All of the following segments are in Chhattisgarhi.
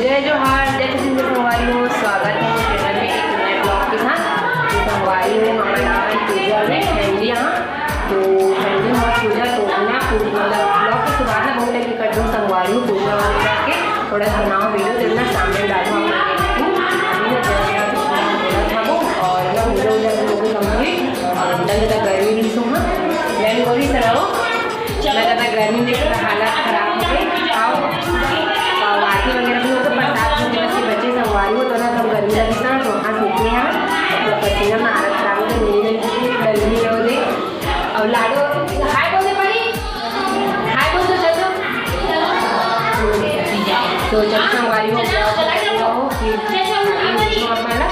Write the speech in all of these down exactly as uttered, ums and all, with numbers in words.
जय जोहार, जय छत्तीसगढ़ संगवारी हो, स्वागत है channel में एक नए vlog के साथ। तो संगवारी हो, हमारे यहाँ की पूजा में family यहाँ, तो family यहाँ पूजा, तो बिना पूजा, मतलब vlog के शुरुआत ना बहुत late कर दूँ संगवारी हो, पूजा वगैरह के थोड़ा सा बनाओ video, तो ना सामने डालूँ आप लोग को। अभी मैं जय जय बोला था वो, और ना पूजा वूजा हम लोग complete, और अंदर ज़्यादा गर्मी नहीं सो, हाँ, मैं भी बोली सर आओ। इतना ज़्यादा गर्मी देख के हालत खराब हो गई। आओ, पाव भाजी वगैरह भी हो तो प्रसाद भी बच्चे बच्चे संगवारी हो तो ना, तब गर्मी लगी ना, तो हाथ निकले हैं, तो पसीना में हालत खराब हो गई, मेरी गर्मी हो गई। और लाडो, हाय बोल दे परी, हाय बोल दो, चल दो। तो जब संगवारी हो गया, हो, फिर और पूरा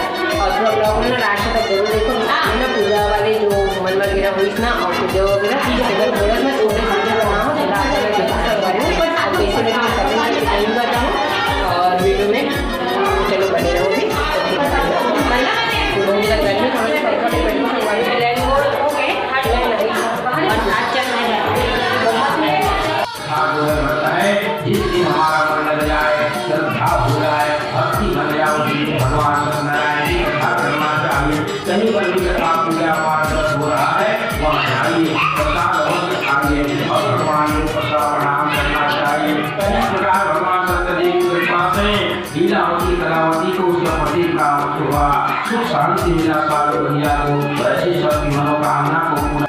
vlog में ना last तक जरूर देखो। ना पूजा वाले जो हवन वगैरह हुई ना, और पूजा वगैरह अगर बोलत में छोटे वीडियो बनाओ तो रात में देखो संगवारी हो, बस आप कैसे लगे comment करके जरूर बताओ। और वीडियो में चलो बने रहो भी। तो बहुत ज़्यादा गर्मी, थोड़ा सा पंखा पे बैठो संगवारी हो। जो है भक्त है, जिस दिन हमारा मन लग जाए, श्रद्धा हो जाए, भक्ति बन जाए, उस दिन भगवान सत्यनारायण की कथा करना चाहिए। कहीं पर भी कथा, पूजा पाठ हो रहा है, वहाँ जाइए, प्रसाद अवश्य खाइए और भगवान को प्रसाद प्रणाम करना चाहिए। इस प्रकार भगवान सत्यदेव की कृपा से लीलावती कलावती को उसका पति प्राप्त हुआ, सुख शांति मिला सारे भैया को, ऐसी सबकी मनोकामना को पूरा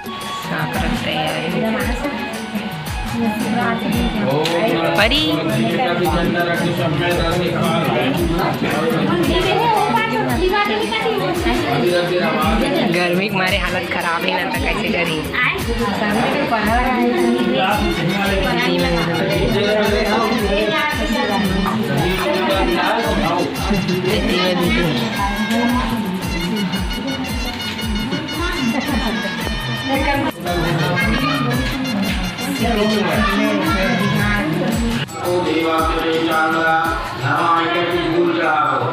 साँकरत तैयारी। परी। गर्मी के मारे हालत खराब हे ना, त कैसे करी? देवाग्रे चांद्रा नमाय के फूल चढ़ाओ।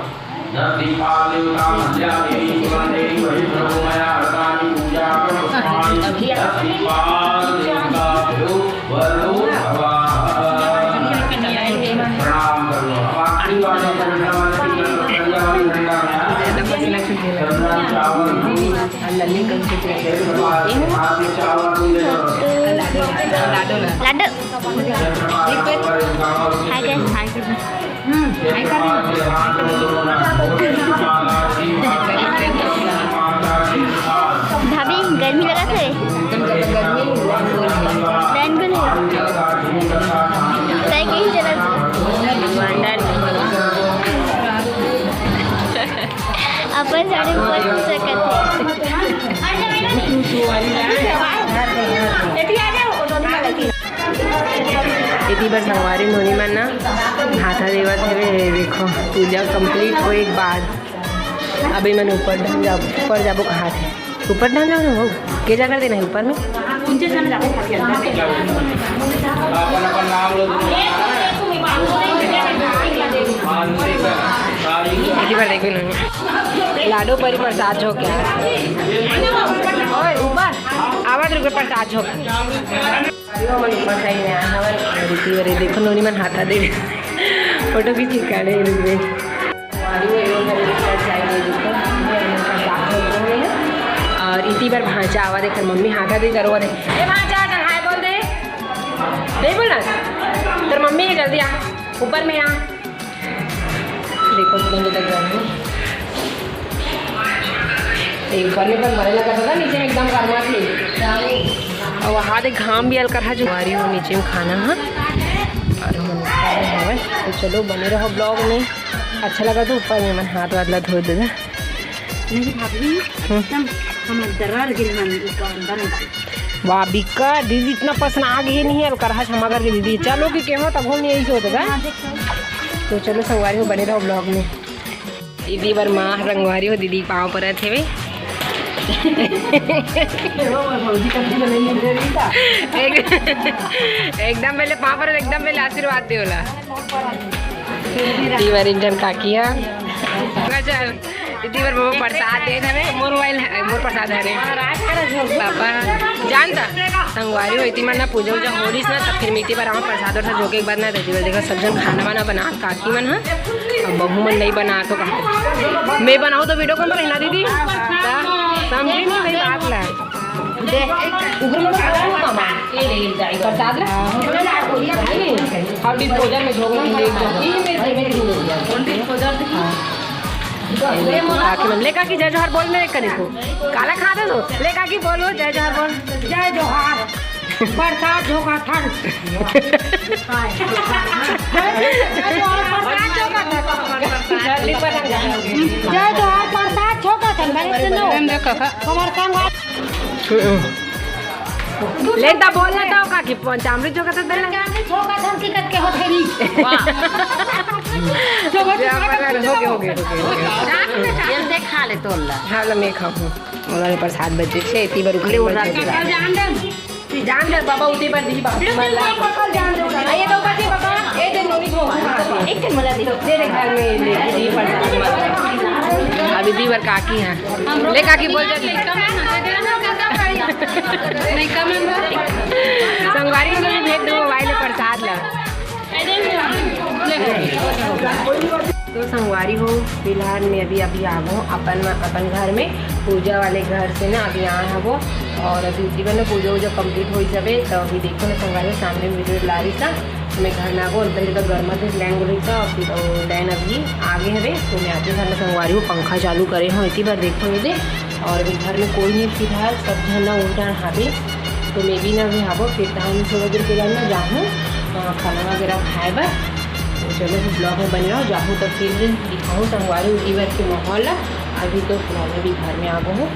दस दीपाल देवता मध्या देवी सुवर्ण देवी वही प्रभु मया हरदानी पूजा करो। दस दीपाल देवता प्रणाम कर लो। अब आखिरी वाले झंडा वाले की तरफ, बढ़िया वाले झंडा में चंदन चावल दूध, हाथ में चावल दूध ले लो। लाडो। हाय गाइस, हाय। भाभी, गर्मी लगत हे? तैं कहीं चलत? अपन साड़ी ऊपर सकत हे। एती बर संगवारी नोनी मन ना हाथा देवत हवे। देखो, पूजा complete होए के बाद अब एमन ऊपर डहन जाबो, ऊपर जाबो कहाथे। ऊपर डहन जाबो ना हो, के जगह देना हे ऊपर में? अपन अपन नाम लो। एती बर देखो ना, लाडो परी प्रसाद झोंके। ओए, ऊपर आवाज रुके, प्रसाद झोंके। अरे, हमन ऊपर side में आए हवन। अरे, एती बर देखो, नोनी मन हाथा दे फोटो खींच के काढ़े रुक गए। और एती बर भांचा आवा, देख, मम्मी हाथा दे करो। अरे, ए भांचा, चल हाय बोल दे। नहीं बोलना? तेरी मम्मी है, जल्दी आ, ऊपर में आ। देखो, इतना ज्यादा गर्मी। एक बार में पर मरे लगा था, नीचे में एकदम गर्मा थी। और वहाँ देख, घाम भी हल्का रहा जो आ रही हो नीचे में खाना, हाँ। और हम ऊपर में हवे। तो चलो, बने रहो vlog में। अच्छा लगा तो ऊपर में मन हाथ वाथ ला धो देगा। नहीं भाभी, हम्म। एकदम हम दरार गिर मन ऊपर अंदर में। वाह, बिक्का दीदी, इतना पसना आ गई नहीं है, करहा क्षमा करके दीदी। चलो कि केहो तब हम यही सोच रहा। तो चलो संगवारी हो, बने रहो vlog में। दीदी बर माँ रंगवारी हो, दीदी पाँव परत हेवे। एक, एकदम पहले पाँव पर, एकदम पहले आशीर्वाद दे वाला। दीदी बर एक जन काकी है। चल। दीदी बर वो प्रसाद दे हवे, मोर मोबाइल है, मोर प्रसाद हरे। पापा, जानता, संगवारी हो, एती मन ना पूजा उजा हो रहीस ना, तब फिर मीती बर आवा प्रसाद और झोंके के बाद ना, दीदी बर देखा, सब जन खाना वाना बना, काकी मन, हाँ, बहू मन नहीं बना तो कहा, मैं बनाऊँ तो वीडियो कौन बनाई ना दीदी? ता समझी नहीं मेरी बात ला। दे, उग्र में खा रहा हूँ मामा। ये ले, ले, जाए, प्रसाद ला। और डिस्पोजल में झोंक के ले जाओ। ये मेरे, मेरे लिए ले जाओ। बाकी मन लेकर की जय जोहार बोल मेरे कने को। काला खा दे तो। लेकर की बोलो जय जोहार बोल। जय जोहार। प्रसाद झोंका थन। जय जोहार, प्रसाद झोंका थन। जय जोहार, प्रसाद झोंका थन। भले से नो। हमारे संग लेता बोलना था काकी, पंचामृत झोंका था देना। पंचामृत झोंका था, की करके हो फेरी। वाह। झोंका था, हो गए, हो गए, हो गए, हो गए। रात में खा। ये देख खा ले तोला। हाँ, ला मैं खाऊँ। उन्होंने प्रसाद बचे छे, इतनी बार उखड़े उड़ रहा है। जान दे। जान दे बाबा, उतनी बार दी बाबा। ये तो बाबा, ये दे नोनी को। एक दिन मला दे। दे दे घर में ले, दी प्रसाद मला। अभी दी बार काकी है। ले काकी बोल जल्दी। नहीं, कम है। संगवारी को भी भेज दो, मोबाइल में प्रसाद ला। तो संगवारी हो, फिलहाल मैं अभी, अभी आ गो हूँ अपन, अपन घर में, पूजा वाले घर से ना अभी आए हबो। और अभी उसी बने पूजा वूजा complete हो जावे, तो अभी देखो ना संगवारी हो, सामने वीडियो ला रही था, मैं घर में आ गो, पहले तो गर्मा से लैंग रही था, और फिर वो लैन अभी आगे हवे, तो मैं आते घर में संगवारी हो, पंखा चालू करे हूँ, इतनी बार देखो ये दे। और अभी घर में कोई नहीं फिलहाल, सब झन ना उठ डान हावे, तो मैं भी ना भी हावो, फिर धान थोड़ा देर के बाद ना जाहूँ, अ, खाना वगैरह खाए बर। तो चलो फिर vlog में बने रहो, जाहूँ तो फिर दिखाऊँ संगवारी उसी बार के माहौल ला। अभी तो फिलहाल मैं भी घर में आ गो हूँ,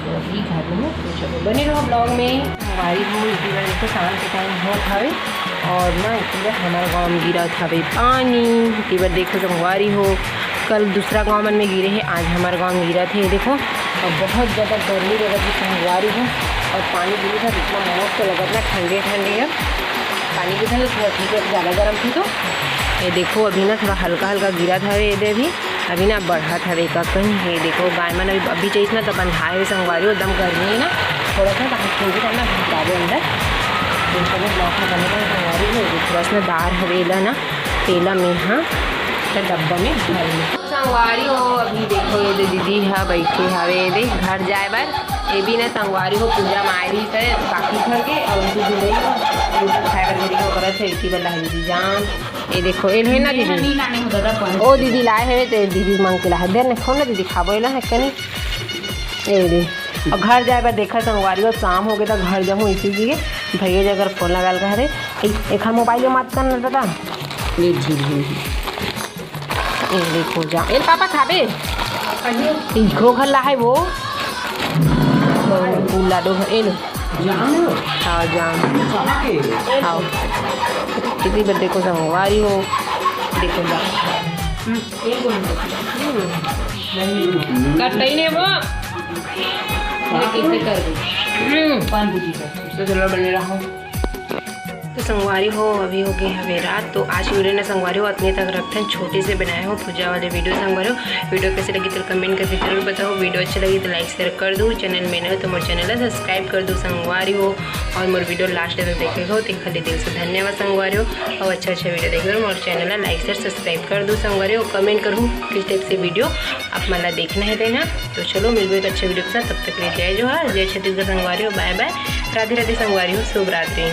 तो अभी घर में हूँ, तो चलो बने रहो vlog में। संगवारी हो, इसी बार देखो शाम के टाइम होत हवे और ना इसी बार हमारे गाँव में गिरत हवे पानी। इसी बार देखो संगवारी हो, कल दूसरा गांव मन में गिरे हे, आज हमारे गांव में गिरत हे। ये देखो, और बहुत ज़्यादा गर्मी लगत हे संगवारी हो, और पानी गिरे था, इतना मस्त लगत ना, ठंडे ठंडे है। पानी गिरे था तो थोड़ा ठीक है, ज़्यादा गर्म थी तो। ये देखो, अभी ना थोड़ा हल्का हल्का गिरत हवे, ये दे अभी, अभी ना बढ़त हवे का कहीं। ये देखो, गाय मन अभी, अभी चाहिए ना, तो बंधाए हुए संगवारी हो, एकदम गर्मी है ना, थोड़ा सा ताकि ठंडी ठंडा घुस जावे अंदर। देखो, अभी block में बने रहे संगवारी हो, ये थोड़ा सा दार हवे, एला ना तेला में, हाँ, तो डब्बा में भर ले। संगवारी हो, अभी देखो, ये दे दीदी हा बैठे हवे, ये दे घर जाए बर। ये भी ना संगवारी हो, पूजा में आए रही थे काकी घर के, और उनकी भी नहीं, उनका खाए बर दीदी को करत है, इसी वाला है दीदी जान। ये देखो, ये है ना दीदी, नहीं लाने हो दादा, कौन? ओ दीदी लाए है, तो दीदी मांग के ला है, दे ने, खोल ना दीदी, खाबो, ये ला है कनी, ये दे। और घर जाए बर देखा संगवारी हो, शाम हो गए तो घर जाऊँ, इसी लिए भैया जी अगर फोन लगा लगा, अरे, ए-, एखर मोबाइल में बात करना दादा। ये झील है। ए, देखो जा। ए, पापा खाबे? इखरो घर ला है वो। वो लाडो घर, ए लो। जाम है वो? हाँ, जाम। कहाँ के? आओ। इसी पर देखो संगवारी हो। देखो जा। हम्म। कटई ने वो। ये कैसे कर दी? हम्म। पान पूरी कर। तो चलो बने रहो। तो संगवारी हो, अभी हो गए हवे रात। तो आज वीडियो ना संगवारी हो, अतने तक रखथन। छोटे से बनाए हो पूजा वाले वीडियो संगवारी हो। वीडियो कैसे लगी तो comment करके जरूर बताओ। वीडियो अच्छा लगी तो like share कर दो। Channel में नए हो तो मोर channel ला subscribe कर दो संगवारी हो। और मोर वीडियो last तक देखे हो तेखर लिए दिल से धन्यवाद संगवारी हो। और अच्छा अच्छा वीडियो देखे हो मोर channel ला like share subscribe कर दो संगवारी हो। Comment करो किस type से वीडियो आप मन ला देखना है देना। तो चलो मिलबो एक अच्छे वीडियो के साथ, तब तक के लिए जय जोहार, जय छत्तीसगढ़ संगवारी हो, bye bye, राधे राधे संगवारी हो, शुभ रात्रि।